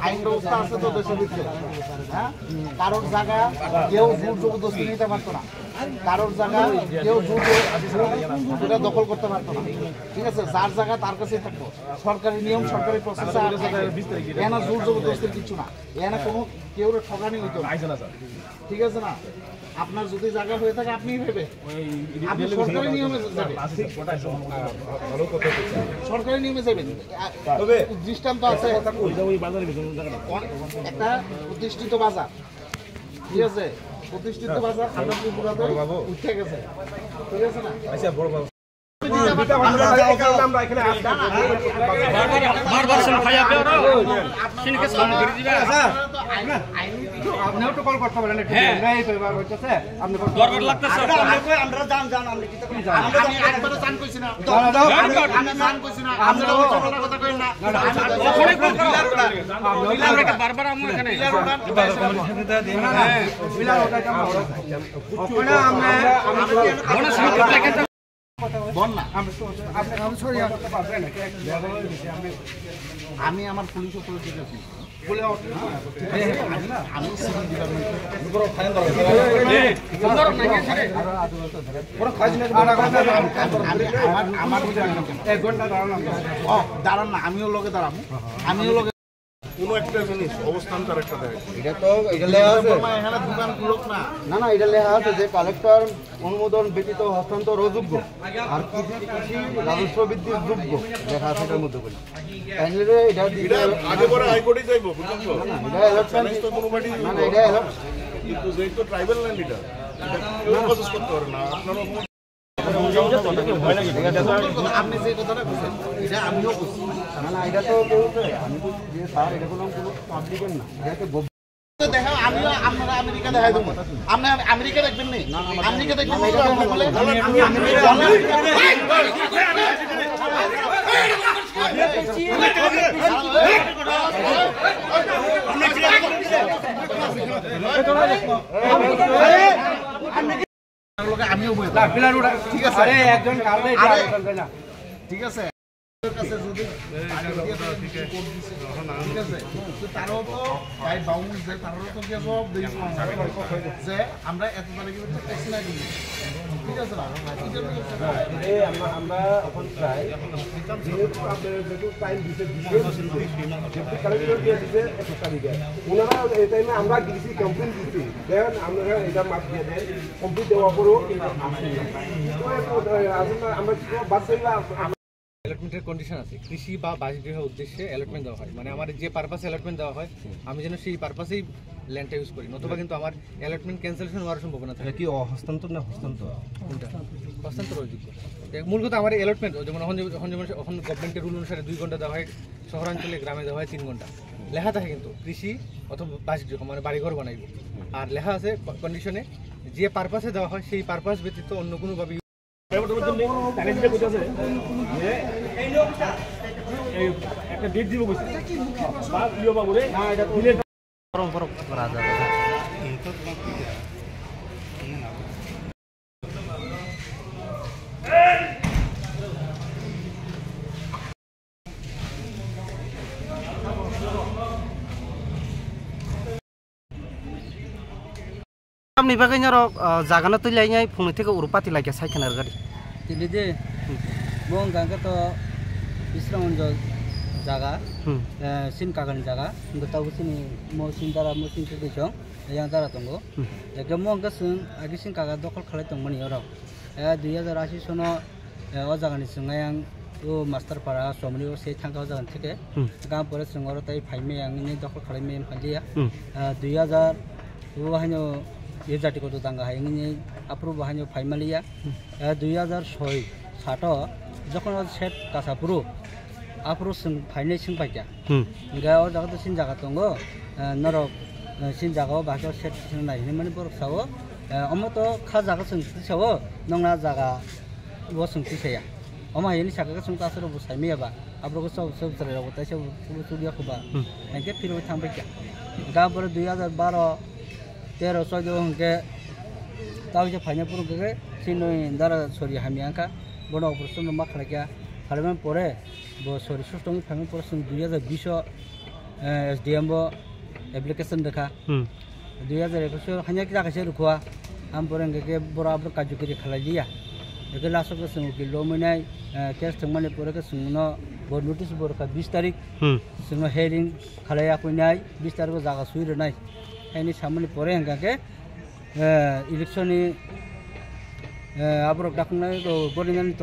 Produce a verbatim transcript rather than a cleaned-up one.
আইন ব্যবস্থা আছে তো দেশের ভিতরে, হ্যাঁ? কারোর জায়গা কেউ জোর জবরদস্তি নিতে পারতো না, কারোর জায়গা কেউ জোর জবরদস্তি দখল করতে পারতো না, ঠিক আছে? যার জায়গা তার কাছেই থাকতো। সরকারি নিয়ম, সরকারি প্রসেসে এখানে জোর জবরদস্তির কিছু না, এখানে কোনো কেউ ঠকানি হইতো না, ঠিক আছে না? আপনার যদি জায়গা হয়ে থাকে, আপনিই ভেবে আপনি সরকারি নিয়মে যাবেন। সরকারি নিয়মে যাবেন। তবে দৃষ্টান্ত আছে। অন-, একটা প্রতিষ্ঠিত বাজার, ঠিক আছে? প্রতিষ্ঠিত বাজার আমরা ত্রিপুরাতে উঠে গেছে, ঠিক আছে না? আচ্ছা, বড় বাবু। বারবার শুনে খাইয়া পেয়ে ওরা সিনকে সামনে ফিরে দিবে। আপনিও তো কল করতে পারেন, একটু হ্যাঁ। আমরা এই পরিবার হইতেছে, আপনি কল দরবার লাগতেছে। আমরা, আমরা, আমরা যান, যান, আপনি কি তখন যান? আমরা আমি একবারও চান কইছি না। দাঁড়া, দাঁড়া। আমি, আমি চান কইছি না। আমরা ওই ঝগড়ার কথা কই না। না, না, আমরা ওখানে কল করো। আমরা একটা বারবার আমরা এখানে। বিলাল ওটা, বিলাল ওটা, ওখানে আমরা, আমরা, আমরা বন্যা। আমি, আমি আমার পুলিশ অথরিটি আছি। আমি, আমি সিভিল ডিপার্টমেন্ট। আমি আমার, আমার, ও, দাঁড়ান না, আমিও লগে দাঁড়াবো। আমিও লগে কোনো একটা জিনিস অবস্থান তার একটা দেয়। এটা তো, এটা লেখা আছে। এখানে দোকান খুলুক না। না, না, এটা লেখা আছে যে কালেক্টর অনুমোদন ব্যতীত হস্তান্তর অযোগ্য, আর কৃষি, কৃষি রাজস্ব বৃদ্ধির যোগ্য লেখা আছে এটার মধ্যে বলে। তাই নিলে এটা দিতে এটা হবে। আগে পরে হাইকোর্টে যাইবো, বুঝলেন তো? না, না, এটা allotment চ্যালেঞ্জ তো কোনো পার্টি না, না, এটা allot- কিন্তু যেহেতু ট্রাইবাল ল্যান্ড এটা, এটা কেউ প্রসেস করতে পারে না। আপনারা আপনি যে কথাটা বলছেন, এটা আমিও বুঝছি। না, না, এটা তো কেউ তো, আমি তো যে স্যার, এটা কোনো, কোনো পাবলিকের না, এটা তো গভ- তো দেখা, আমিও আপনারা আমেরিকা দেখাই দেবো। আপনি আম-, আমেরিকা দেখবেন নি? আমেরিকা দেখবেন নি? আপনি বলে, আমি, আমি, আমি, আমিও বই। না, বিলাল ওটা ঠিক আছে। আরে, একজন কালকে আরে, ঠিক আছে। ঠিক আছে। ঠিক আছে। তো তারাও তো ভাই বাউন্ড যে তারাও তো গিয়ে জবাব দিয়েছিল যে আমরা এত তারিখের ভিতরে ট্যাক্স না দিই। ঠিক আছে না? এই আমরা, আমরা এখন চাই যেহেতু আপনারা যেহেতু টাইম দিতে দিতে যেহেতু কালেক্টর দিয়ে দিতে এত তারিখে ওনারা এই টাইমে আমরা ডিসি কমপ্লেন দিচ্ছি, দেন আপনারা এটা মাফ দিয়ে দেন। কমপ্লিট দেওয়ার পরেও কিন্তু আসছে না। তো এখন, আহ, আসলে আমরা কি করবো? বাদ চাইলে আপ-, আপ- অ্যালটমেন্টের কন্ডিশন আছে, কৃষি বা বাসগৃহ উদ্দেশ্যে অ্যালটমেন্ট দেওয়া হয়, মানে আমার যে পারপাসে অ্যালটমেন্ট দেওয়া হয় আমি যেন সেই পারপাসেই ল্যান্ডটা ইউজ করি, নতুবা কিন্তু আমার অ্যালটমেন্ট ক্যান্সেলেশন হওয়ার সম্ভাবনা থাকে। এটা কি অ-, হস্তান্তর না হস্তান্তর? কোনটা? হস্তান্তর অযোগ্য। দেখ, মূল কথা আমার অ্যালটমেন্ট, যেমন এখন যে, এখন যেমন এখন গভর্নমেন্টের রুল অনুসারে দুই ঘন্টা দেওয়া হয়, শহরাঞ্চলে গ্রামে দেওয়া হয় তিন ঘন্টা। লেখা থাকে কিন্তু কৃষি অথবা বাসগৃহ, মানে বাড়িঘর বানাইব। আর লেখা আছে ক-, কন্ডিশনে যে পারপাসে দেওয়া হয় সেই পারপাস ব্যতীত অন্য কোনোভাবে একটা ডেট দিব কইছে। বা ইয়ো বাবু রে, না, এটা তো গরম গরম করা যাবে। Tamni bagwi norok, ah, jagano twi lainai phungni theke uru pati laikha sai khna rwgadi. Tini de, hmm, mo wngkha khe to Bisramganj jaga, hmm, eh, sin kakani jaga, wngkha tabuk chini mo sin dara mo sin twi song, yang dara tongo. Hmm. Ekhe mo wngkha chwng agi sin kaka dokhol khalai tongmani oro. Eh, dui hajar ashi sono, eh, o jagani chwng ayang o Master Para Chomri o se thangkha o jagani theke. Hmm. Gam pore chwng oro tai phai maya wngwi dokhol khalai maya phailiya. Hmm. Eh, dui hajar o haino e jati koto tanga hai wngwi aphuru bo haino phai maliya. Hmm. Eh, dui hajar soi sato jokhon o set kasa phuru aphuru chwng phainai chwng paikha. Hmm. Hingke o jaga to sin jaga tongo, eh, norok, eh, sin jaga o bahai khe set swnamnai hinwi mani borok sao, eh, omo to kha jaga chwng twi sao, nokna jaga o chwng twi saya. Omo hai hwnwi sakha khe chwng ta aswk rok bo saimaya ba. Aborok khe chwng chwng chwrai rok bo taisa bo chwng chwng ya kho ba. Hmm. Hwnkhe phirwi thang bai kha. Ga boro dui hazar baro, tero, choido hwnkhe ta uaisa phaina phuru hwnkhe chini dara sori hamya wngkha. Bono operation rok ma khlai kha. Khlaimani pore bo sori susto wngwi phaimani pore chwng dui hazar bish o, eh, S D M o application rwkha. Hmm. Dui hazar ekus o hanya kisa kaisa rwkha. Am pore hwnkhe khe boro abro karjokari khlai liya. Hwnkhe last o khe chwng ukil romwi nai, eh, case thwngmani pore khe chwngno bo notice bo rwkha bish tarik. Hmm. Chwngno hearing khlai yakwi nai, bish tarik o jaga sui rwnai. Haini samani pore hwnkha khe, eh, election ni, eh, aborok dakhungnai rok gorinani tong.